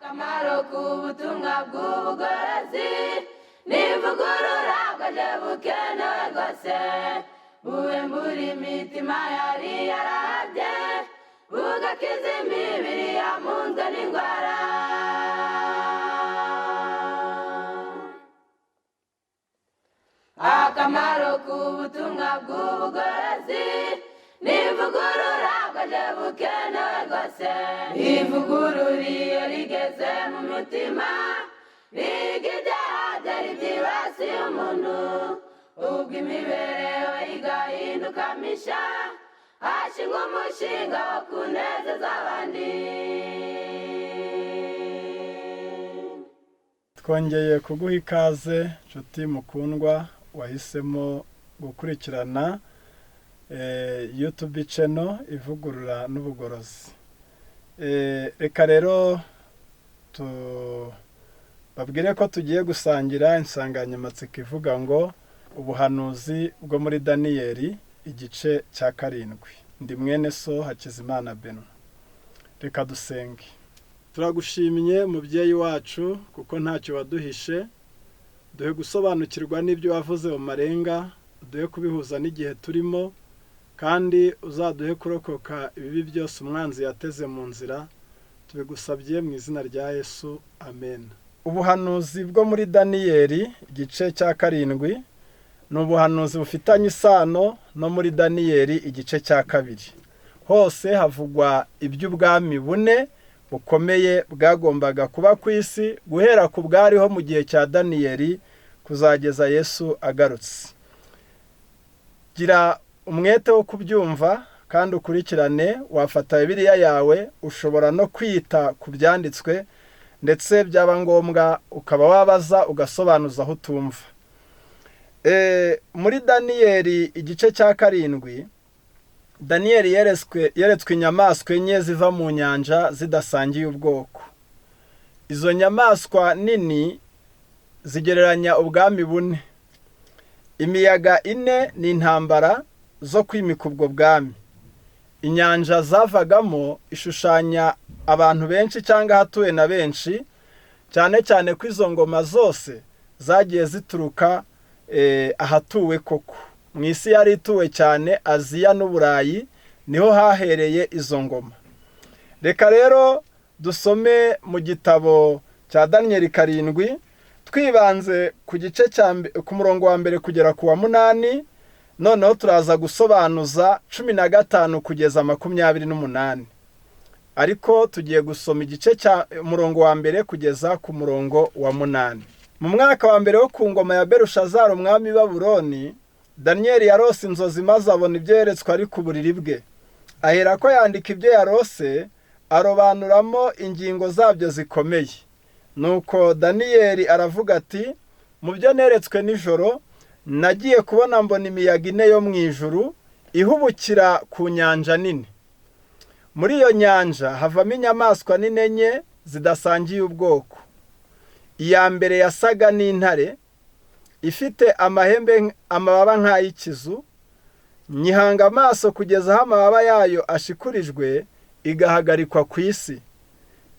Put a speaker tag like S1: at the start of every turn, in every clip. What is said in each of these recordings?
S1: Akamaro k'ubutumwa bw'ubugorozi n'ivugurura bwaje bukenewe rwose, buhembura imitima yari yarahabye, bugakiza imibiri yamunzwe n'indwara. Akamaro k'ubutumwa bw'ubugorozi n'ivugurura bwaje bukenewe rwose, ivugurura iyo rigeze mu mutima riga ibyaha byari byibasiye umuntu, ubwo imibereho igahinduka misha, hashingwa umushinga wo kunezeza abandi.
S2: Twongeye kuguha ikaze nshuti mukundwa wahisemo gukurikirana YouTube channel ivugurura n'ubugorozi. Reka rero tubabwire ko tugiye gusangira insanganyamatsiko ivuga ngo ubuhanuzi bwo muri Daniyeli igice cya 7. Ndi mwene so Hakizimana Benoit. Reka dusenge. Turagushimye mubyeyi wacu kuko ntacyo waduhishe, duhe gusobanukirwa n'ibyo wavuze mu marenga, duhe kubihuza n'igihe turimo, kandi uzaduhe kurokoka ibibi byose umwanzi yateze mu nzira. Tubigusabye mu izina rya Yesu, amen. Ubuhanuzi bwo muri Daniyeli igice cya 7 ni ubuhanuzi bufitanye isano no muri Daniyeli igice cya 2. Hose havugwa iby'ubwami bune bukomeye bwagombaga kuba ku isi guhera ku bwariho mu gihe cya Daniyeli kuzageza Yesu agarutse. Gira umwete wo kubyumva kandi ukurikirane. Wafata Bibiliya yawe, ushobora no kwita ku byanditswe, ndetse byaba ngombwa ukaba wabaza ugasobanuza aho utumva. Muri Daniyeli igice cya 7, Daniyeli yeretswe inyamaswa enye ziva mu nyanja zidasangiye ubwoko. Izo nyamaswa nini zigereranya ubwami bune. Imiyaga ine ni intambara zo kwimika ubwo bwami. Inyanja zavagamo ishushanya abantu benshi cyangwa ahatuwe na benshi, cyane cyane ko izo ngoma zose zagiye zituruka ahatuwe koko. Mu isi yari ituwe cyane Aziya n'Uburayi, niho hahereye izo ngoma. Reka rero dusome mu gitabo cya Daniyeli 7, twibanze ku gice cya ku murongo wa 1 kugera ku wa 8, noneho turaza gusobanuza 15 kugeza 28. Ariko tugiye gusoma igice cya murongo wa 1 kugeza ku murongo wa 8. Mu mwaka wa 1 wo ku ngoma ya Berushazari umwami Babuloni, Daniyeli yarose inzozi maze abona ibyo yeretswe ari ku buriri bwe. Ahera ko yandika ibyo yarose, arobanuramo ingingo zabyo zikomeye. Nuko Daniyeli aravuga ati: mu byo neretswe nijoro, nagiye kubona mbona imiyaga ine yo mu ijuru ihubukira ku nyanja nini. Muri iyo nyanja havamo inyamaswa nini enye zidasangiye ubwoko. Iya mbere yasaga n'intare, ifite amahembe amababa nk'ay'ikizu, nyihanga amaso kugeza aho amababa yayo ashikurijwe, igahagarikwa ku isi.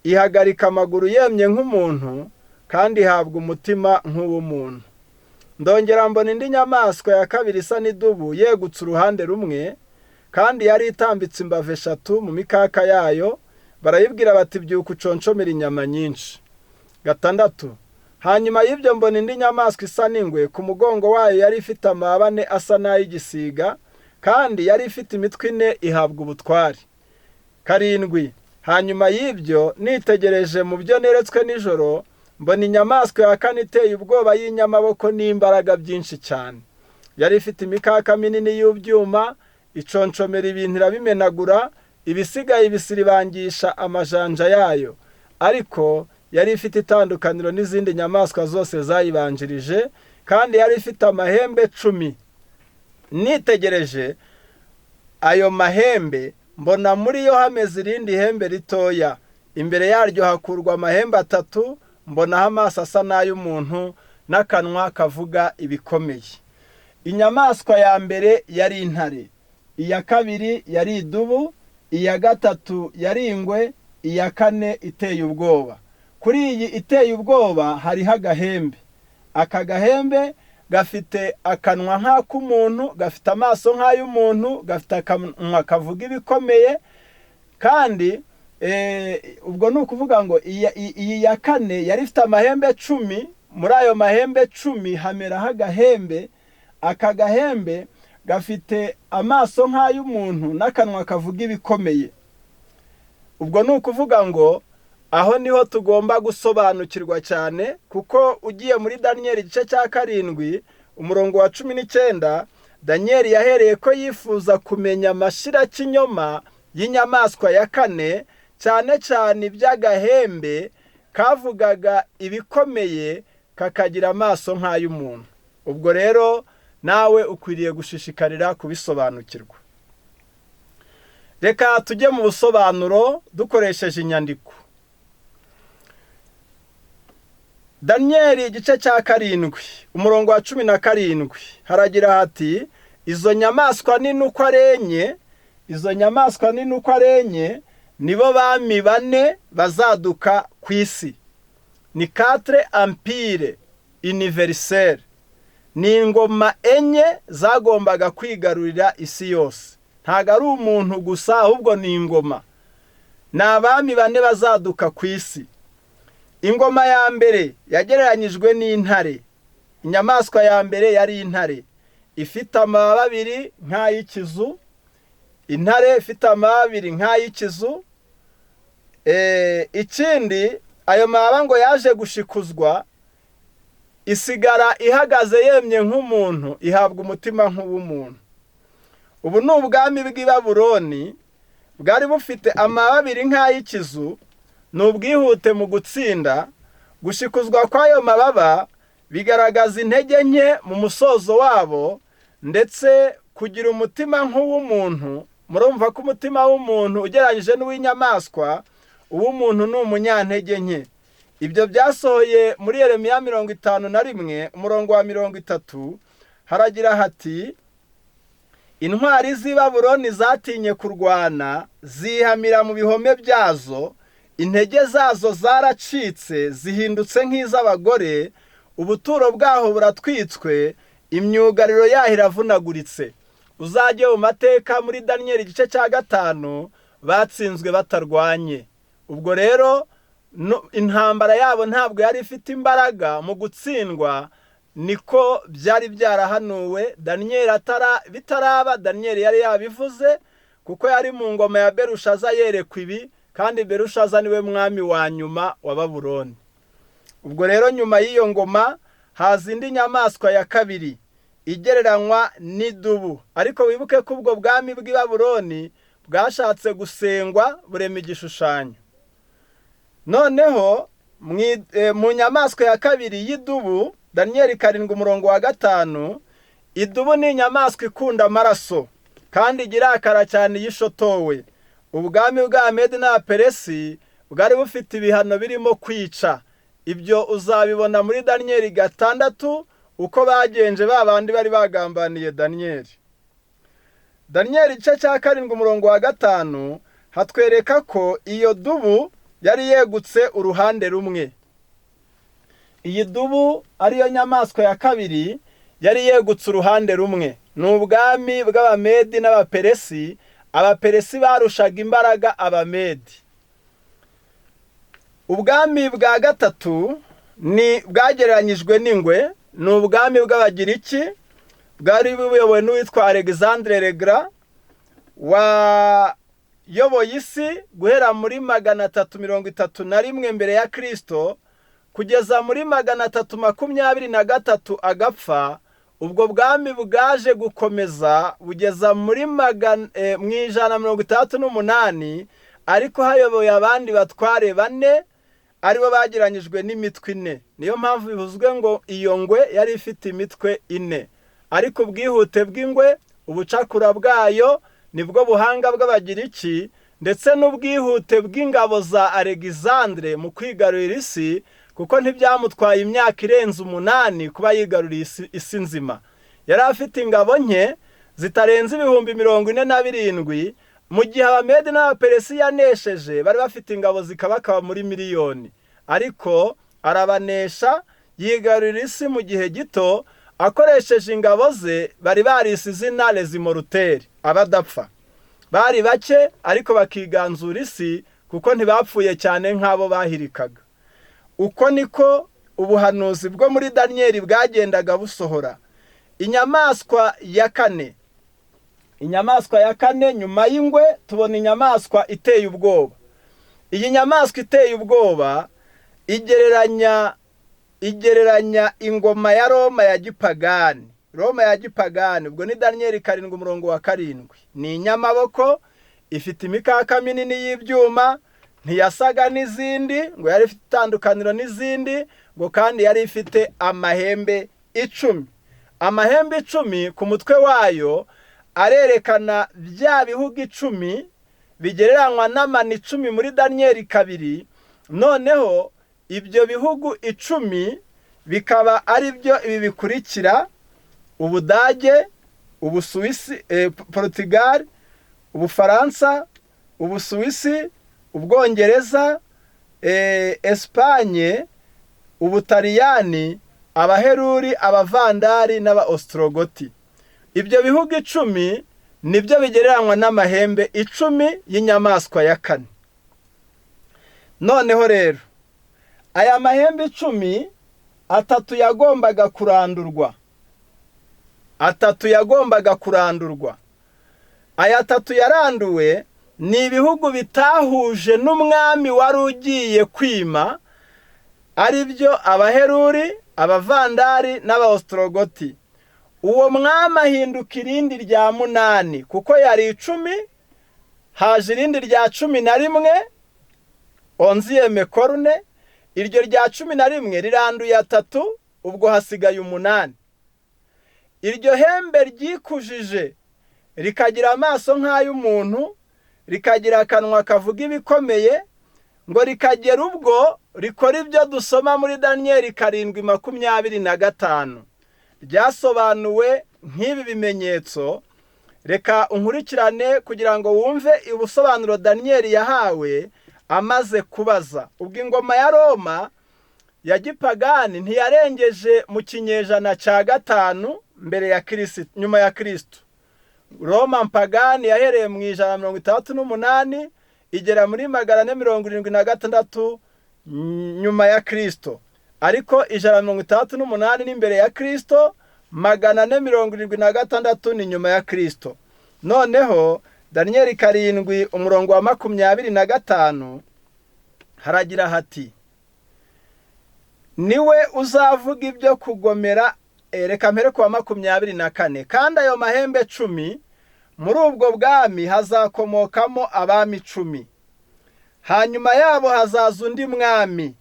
S2: Ihagarika amaguru yemye nk'umuntu, kandi ihabwa umutima nk'uw'umuntu. Ndongera mbona indi nyamaswa ya 2 isa n'idubu yegutse uruhande rumwe, kandi yari itambitse imbavu 3 mu mikaka yayo. Barayibwira bati: byuka uconshomera inyama nyinshi. 6. Hanyuma y'ibyo mbona indi nyamaswa isa n'ingwe, ku mugongo wayo yari ifite amababa 4 asa n'ay'igisiga, kandi yari ifite imitwe 4, ihabwa ubutware. 7. Hanyuma y'ibyo nitegereje mu byo neretswe nijoro, mbona inyamaswa ya 4 iteye ubwoba y'inyamaboko n'imbaraga byinshi cyane. Yari ifite imikaka minini y'ubyuma, iconshomera ibintu irabimenagura, ibisigaye ibisiribangisha amajanja yayo. Ariko yari ifite itandukaniro n'izindi nyamaswa zose zayibanjirije, kandi yari ifite amahembe 10. Nitegereje ayo mahembe, mbona muri yo hameze irindi hembe ritoya, imbere yaryo hakurwa amahembe 3, mbonaho amaso asa n'ay'umuntu n'akanwa kavuga ibikomeye. Inyamaswa ya mbere yari intare, iya 2 yari idubu, iya 3 yari ingwe, iya 4 iteye ubwoba. Kuri iyi iteye ubwoba hariho agahembe. Aka gahembe gafite akanwa nk'ak'umuntu, gafite amaso nk'ay'umuntu, gafite akanwa kavuga ibikomeye. Kandi ubwo ni ukuvuga ngo iyi ya kane yari ifite amahembe 10. Muri ayo mahembe 10 hameraho agahembe. Aka gahembe gafite amaso nk'ay'umuntu n'akanwa kavuga ibikomeye. Ubwo ni ukuvuga ngo aho niho tugomba gusobanukirwa cyane, kuko ugiye muri Daniyeli igice cya 7 umurongo wa 19, Daniyeli yahereye ko yifuza kumenya amashirakinyoma y'inyamaswa ya kane, cyane cyane iby'agahembe kavugaga ibikomeye kakagira amaso nk'ay'umuntu. Ubwo rero nawe ukwiriye gushishikarira kubisobanukirwa. Reka tujye mu busobanuro dukoresheje inyandiko. Daniyeli igice cya 7 umurongo wa 17 haragira hati: izo nyamaswa nini uko ari enye, izo nyamaswa nini uko ari enye nibo bami bane bazaduka ku isi. Ni quatre empire universelle, ni ingoma enye zagombaga kwigarurira isi yose. Ntago ari umuntu gusa, ahubwo ni ingoma. Ni abami bane bazaduka ku isi. Ingoma ya mbere yagereranyijwe n'intare. Inyamaswa ya mbere yari intare ifite amababa abiri nk'ay'ikizu. Intare ifite amababa abiri nk'ay'ikizu. Ikindi, ayo mababa ngo yaje gushikuzwa, isigara ihagaze yemye nk'umuntu, ihabwa umutima nk'uw'umuntu. Ubu ni ubwami bw'i Babuloni bwari bufite amababa abiri nk'ay'ikizu. Ni ubwihute mu gutsinda. Gushikuzwa kw'ayo mababa bigaragaza intege nke mu musozo wabo, ndetse kugira umutima nk'uw'umuntu. Murumva ko umutima w'umuntu ugereranyije n'uw'inyamaswa, uw'umuntu ni umunyantege nke. Ibyo byasohoye muri Yeremiya 51 umurongo wa 30, haragira hati: intwari z'i Babuloni zatinye kurwana, zihamira mu bihome byazo, intege zazo zaracitse, zihindutse nk'iz'abagore, ubuturo bwaho buratwitswe, imyugariro yaho iravunaguritse. Uzajye mu mateka muri Daniyeli igice cya 5, batsinzwe batarwanye. Ubwo rero intambara yabo ntabwo yari ifite imbaraga mu gutsindwa, niko byari byarahanuwe. Daniyeli bitaraba, Daniyeli yari yabivuze, kuko yari mu ngoma ya Berushaza yerekwa ibi, kandi Berushaza niwe mwami wa nyuma wa Babuloni. Ubwo rero nyuma y'iyo ngoma haza indi nyamaswa ya kabiri igereranywa n'idubu. Ariko wibuke ko ubwo bwami bw'i Babuloni bwashatse gusengwa, burema igishushanyo. Noneho mu nyamaswa ya kabiri y'idubu, Daniyeli 7 umurongo wa 5, idubu ni inyamaswa ikunda amaraso kandi igirakara cyane yishotowe. Ubwami bwa Medi na Peresi bwari bufite ibihano birimo kwica. Ibyo uzabibona muri Daniyeli 6, uko bagenje babandi bari bagambaniye Daniyeli. Daniyeli igice cya 7 umurongo wa 5 hatwereka ko iyo dubu yari yegutse uruhande rumwe. Iyi dubu ariyo nyamaswa ya kabiri yari yegutse uruhande rumwe. Ni ubwami bw'Abamedi n'Abaperesi. Abaperesi barushaga imbaraga Abamedi. Ubwami bwa gatatu ni bwagereranyijwe n'ingwe, ni ubwami bw'Abagiriki bwari buyobowe n'uwitwa Alexandre le Grand, wayoboye isi guhera muri 331 mbere ya Kristo kugeza muri 323 agapfa. Ubwo bwami bwaje gukomeza bugeza muri 168, ariko hayoboye abandi batware bane aribo bagiranyijwe n'imitwe ine. Niyo mpamvu bivuzwe ngo iyo ngwe yari ifite imitwe ine. Ariko ubwihute bw'ingwe, ubucakura bwayo, nibwo buhanga bw'Abagiriki, ndetse n'ubwihute bw'ingabo za Alexandre mu kwigarurira isi, kuko ntibyamutwaye imyaka irenze 8 kuba yigaruriye isi nzima. Yari afite ingabo nke zitarenze 47,000, mu gihe Abamedi n'Abaperesi yanesheje bari bafite ingabo zikabakaba muri miliyoni. Ariko arabanesha, yigarurira isi mu gihe gito akoresheje ingabo ze bari barise izina les immortels, abadapfa. Bari bake ariko bakiganzura isi, kuko ntibapfuye cyane nk'abo bahirikaga. Uko niko ubuhanuzi bwo muri Daniyeli bwagendaga busohora. Inyamaswa ya kane, inyamaswa ya kane nyuma y'ingwe tubona inyamaswa iteye ubwoba. Iyi nyamaswa iteye ubwoba igereranya ingoma ya Roma ya gipagani. Roma ya gipagani ubwo ni Daniyeli 7 umurongo wa 7. Ni inyamaboko, ifite imikaka minini y'ibyuma, ntiyasaga n'izindi, ngo yari ifite itandukaniro n'izindi, ngo kandi yari ifite amahembe 10. Amahembe 10 ku mutwe wayo arerekana bya bihugu 10 bigereranywa n'amani 10 muri Daniyeli 2. Noneho ibyo bihugu 10 bikaba ari byo ibi bikurikira: Ubudage, Ubusuwisi, Portugal, Ubufaransa, Ubusuwisi, Ubwongereza, Espanye, Ubutaliyani, Abaheruri, Abavandari n'Aba Ostrogoti. Ibyo bihugu 10 nibyo bigereranywa n'amahembe 10 y'inyamaswa ya kane. Noneho rero aya mahembe 10, atatu yagombaga kurandurwa. Atatu yagombaga kurandurwa. Aya atatu yaranduwe ni ibihugu bitahuje n'umwami wari ugiye kwima, ari byo Abaheruri, Abavandari n'Aba Ostrogoti. Uwo mwami ahinduka irindi rya 8, kuko yari 10, haje irindi rya 11, onzième corne. Iryo rya 11 riranduye atatu, ubwo hasigaye 8. Iryo hembe ryikujije rikagira amaso nk'ay'umuntu, rikagira akanwa kavuga ibikomeye, ngo rikagera ubwo rikora ibyo dusoma muri Daniyeli 7:25. Ryasobanuwe nk'ibi bimenyetso. Reka unkurikirane kugira ngo wumve ubusobanuro Daniyeli yahawe amaze kubaza. Ubwo ingoma ya Roma ya gipagani ntiyarengeje mu kinyejana cya 5 mbere ya Kristo, nyuma ya Kristo. Roma mpagani yahereye mu 168 igera muri 476 nyuma ya Kristo. Ariko 168 ni mbere ya Kristo, 476 ni nyuma ya Kristo. Noneho Daniyeli 7 umurongo wa 25 haragira hati: niwe uzavuga ibyo kugomera. Reka mpere kuwa 24. Kandi ayo mahembe 10, muri ubwo bwami hazakomokamo abami 10. Hanyuma yabo hazaza undi mwami,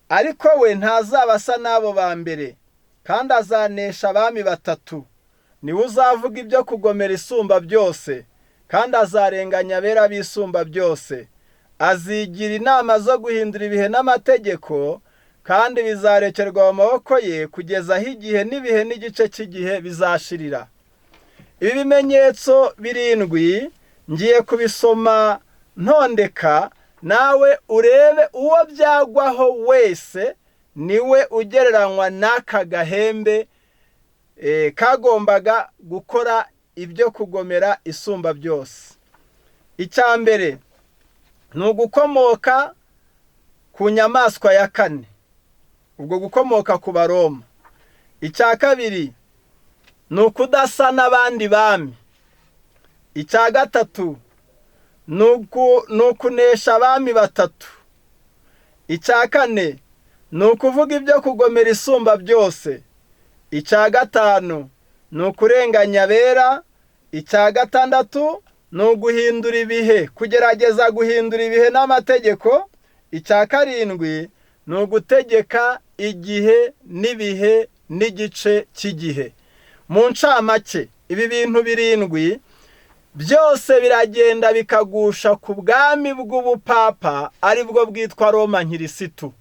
S2: ariko we ntazaba asa n'abo ba mbere, kandi azanesha abami 3. Niwe uzavuga ibyo kugomera Isumba byose, kandi azarenganya abera b'Isumba byose. Azigira inama zo guhindura ibihe n'amategeko, kandi bizarekerwa mu maboko ye kugeza aho igihe n'ibihe n'igice cy'igihe bizashirira. Ibi bimenyetso 7 ngiye kubisoma ntondeka, nawe urebe uwo byagwaho wese niwe ugereranywa n'aka gahembe kagombaga gukora ibyo kugomera Isumba byose. Icya mbere ni ugukomoka ku nyamaswa ya kane, ubwo gukomoka ku Baroma. Icya kabiri ni ukudasa n'abandi bami. Icya gatatu ni ukunesha abami 3. Icya kane ni ukuvuga ibyo kugomera Isumba byose. Icya gatanu ni ukurenganya abera. Icya gatandatu ni uguhindura ibihe, kugerageza guhindura ibihe n'amategeko. Icya karindwi ni ugutegeka igihe n'ibihe n'igice cy'igihe. Mu ncamake ibi bintu 7 byose biragenda bikagusha ku bwami bw'ubupapa, aribwo bwitwa Roma nkirisitu.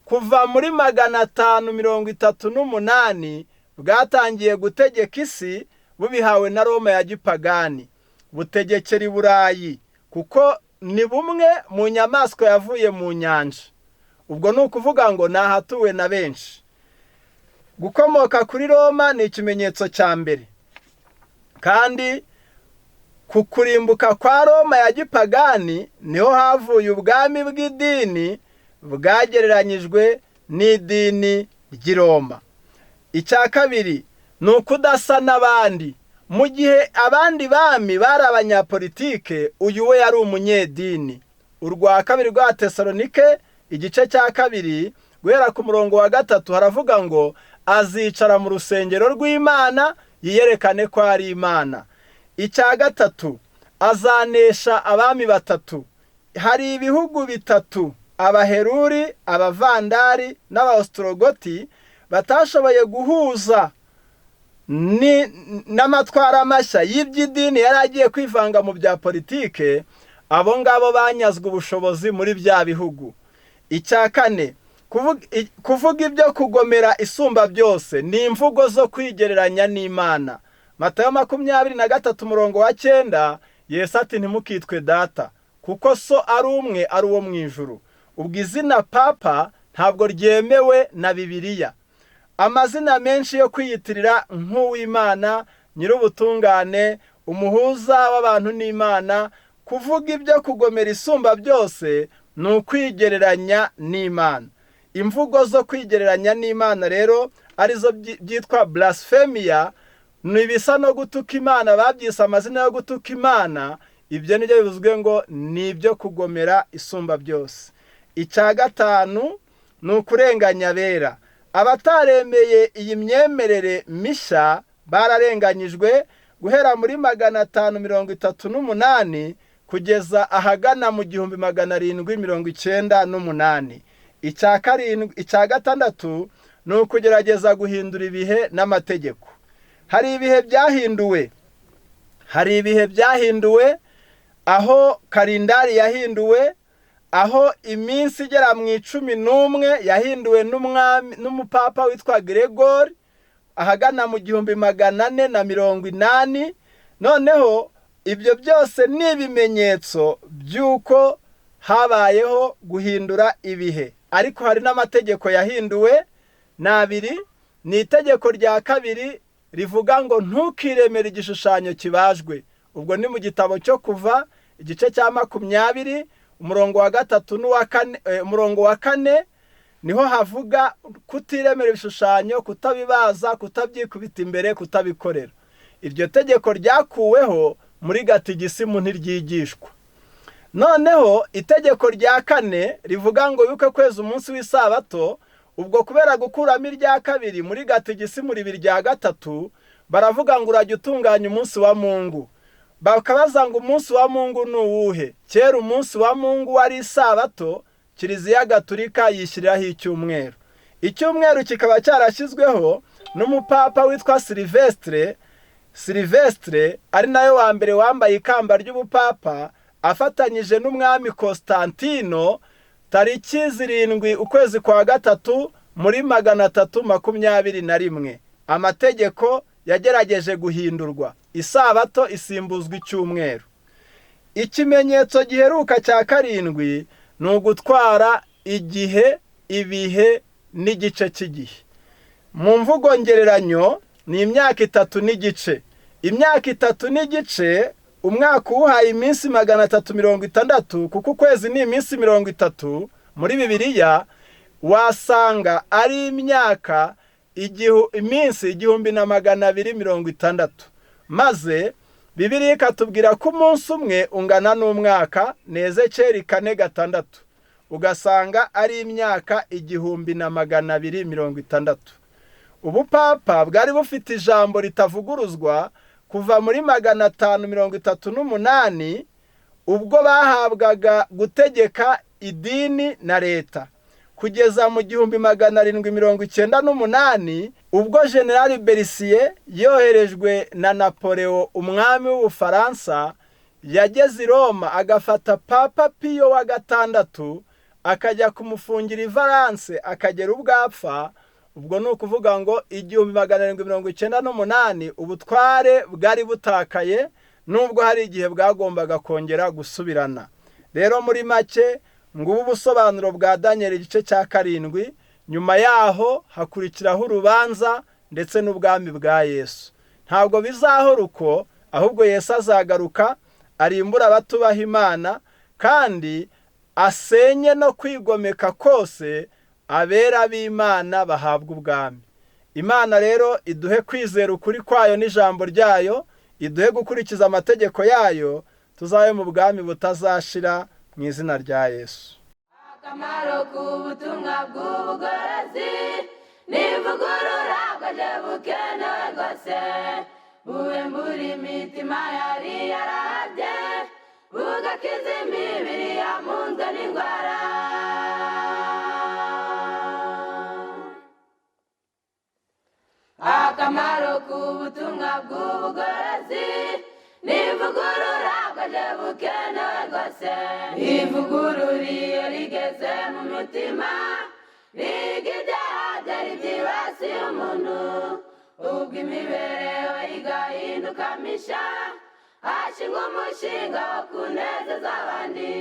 S2: Kuva muri 538 bwatangiye gutegeka isi bubihawe na Roma ya gipagani, butegekera i Burayi, kuko ni bumwe mu nyamaswa yavuye mu nyanja. Ubwo ni ukuvuga ngo ni ahatuwe na benshi. Gukomoka kuri Roma ni ikimenyetso cya mbere. Kandi ku kurimbuka kwa Roma ya gipagani niho havuye ubwami bw'idini bwagereranyijwe n'idini ry'i Roma. Icya kabiri ni ukudasa n'abandi. Mu gihe abandi bami bari abanyapolitike, uyu we yari umunyedini. Urwa kabiri rwa Tesalonike igice cya 2 guhera ku murongo wa 3 haravuga ngo azicara mu rusengero rw'Imana yiyerekane ko ari Imana. Icya gatatu, azanesha abami batatu. Hari ibihugu bitatu, Abaheruri, Abavandari n'Abaostrogoti, batashoboye guhuza n'amatwara mashya y'iby'idini yari agiye kwivanga mu bya politike. Abo ngabo banyazwe ubushobozi muri bya bihugu. Icya kane, kuvuga ibyo kugomera isumba byose ni imvugo zo kwigereranya n'Imana. Matayo 23 umurongo wa 9, Yesu ati ntimukitwe data kuko so ari umwe ari uwo mu ijuru. Ubwo izina papa ntabwo ryemewe na Bibiliya. Amazina menshi yo kwiyitirira nk'uw'Imana, nyir'ubutungane, umuhuza w'abantu n'Imana, kuvuga ibyo kugomera isumba byose ni ukwigereranya n'Imana. Imvugo zo kwigereranya n'Imana rero arizo byitwa blasphemia, ni ibisa no gutuka Imana, babyise amazina yo gutuka Imana. Ibyo nibyo bivuzwe ngo ni ibyo kugomera isumba byose. Icya gatanu ni ukurenganya abera. Abataremeye iyi myemerere mishya bararenganyijwe guhera muri 538 kugeza ahagana mu 1798. Icya gatandatu ni ukugerageza guhindura ibihe n'amategeko. Hari ibihe byahinduwe. Hari ibihe byahinduwe aho kalendari yahinduwe, aho iminsi igera mu 11 yahinduwe n'umwami n'umupapa witwa Gregor ahagana mu 1480. Noneho ibyo byose ni ibimenyetso by'uko habayeho guhindura ibihe. Ariko hari n'amategeko yahinduwe ni abiri. Ni itegeko rya kabiri rivuga ngo ntukiremere igishushanyo kibajwe. Ubwo ni mu gitabo cyo Kuva igice cya 20 umurongo wa 3 n'uwa 4, umurongo wa 4 niho havuga kutiremera ibishushanyo, kutabibaza, kutabyikubita imbere, kutabikorera. Iryo tegeko ryakuweho muri gatigisimu ntiryigishwa. Noneho itegeko rya 4 rivuga ngo wibuke kweza umunsi w'isabato. Ubwo kubera gukuramo irya kabiri muri gatigisimu riba irya 3, baravuga ngo urajya utunganya umunsi wa Mungu. Bakabaza ngo umunsi wa Mungu ni uwuhe? Kera umunsi wa Mungu wari isabato, Kiliziya Gatulika yishyiriraho icyumweru. Icyumweru kikaba cyarashyizweho n'umupapa witwa Silvestre. Silvestre ari nawe wa mbere wambaye ikamba ry'ubupapa, afatanyije n'umwami Constantino, tariki 7 ukwezi kwa 3 muri 321. Amategeko yagerageje guhindurwa, isabato isimbuzwa icyumweru. Ikimenyetso giheruka cya 7 ni ugutwara igihe, ibihe n'igice cy'igihe. Mu mvugo ngereranyo ni imyaka 3 n'igice. Imyaka 3 n'igice, umwaka uwuhaye iminsi 360, kuko ukwezi ni iminsi 30 muri Bibiliya, wasanga ari imyaka iminsi 1260. Maze Bibiliya ikatubwira ko umunsi umwe ungana n'umwaka, ni Ezekiyeli 4:6, ugasanga ari imyaka 1260. Ubupapa bwari bufite ijambo ritavuguruzwa kuva muri 538, ubwo bahabwaga gutegeka idini na leta, kugeza mu 1798, ubwo General Berisier yoherejwe na Napoleon umwami w'Ubufaransa yageze i Roma agafata Papa Pio wa 6 akajya kumufungira i Valence akagera ubwapfa. Ubwo ni ukuvuga ngo 1798 ubutware bwari butakaye, nubwo hari igihe bwagombaga kongera gusubirana. Rero muri make Ngubu ubusobanuro bwa Daniyeli igice cya 7. Nyuma yaho hakurikiraho urubanza ndetse n'ubwami bwa Yesu. Ntabwo bizahora uko, ahubwo Yesu azagaruka arimbura abatubaha Imana, kandi asenye no kwigomeka kose, abera b'Imana bahabwa ubwami. Imana rero iduhe kwizera ukuri kwayo n'ijambo ryayo, iduhe gukurikiza amategeko yayo, tuzabe mu bwami butazashira mu izina rya Yesu.
S1: Akamaro k'ubutumwa bw'ubugorozi n'ivugurura bwaje bukenewe rwose, buhembura imitima yari yarahabye, bugakiza imibiri yamunzwe n'indwara. Akamaro k'ubutumwa bw'ubugorozi n'ivugurura bwaje bukenewe rwose, ivugurura iyo rigeze mu mutima riga ibyaha byari byibasiye umuntu, ubwo imibereho igahinduka misha, hashingwa umushinga wo kunezeza abandi.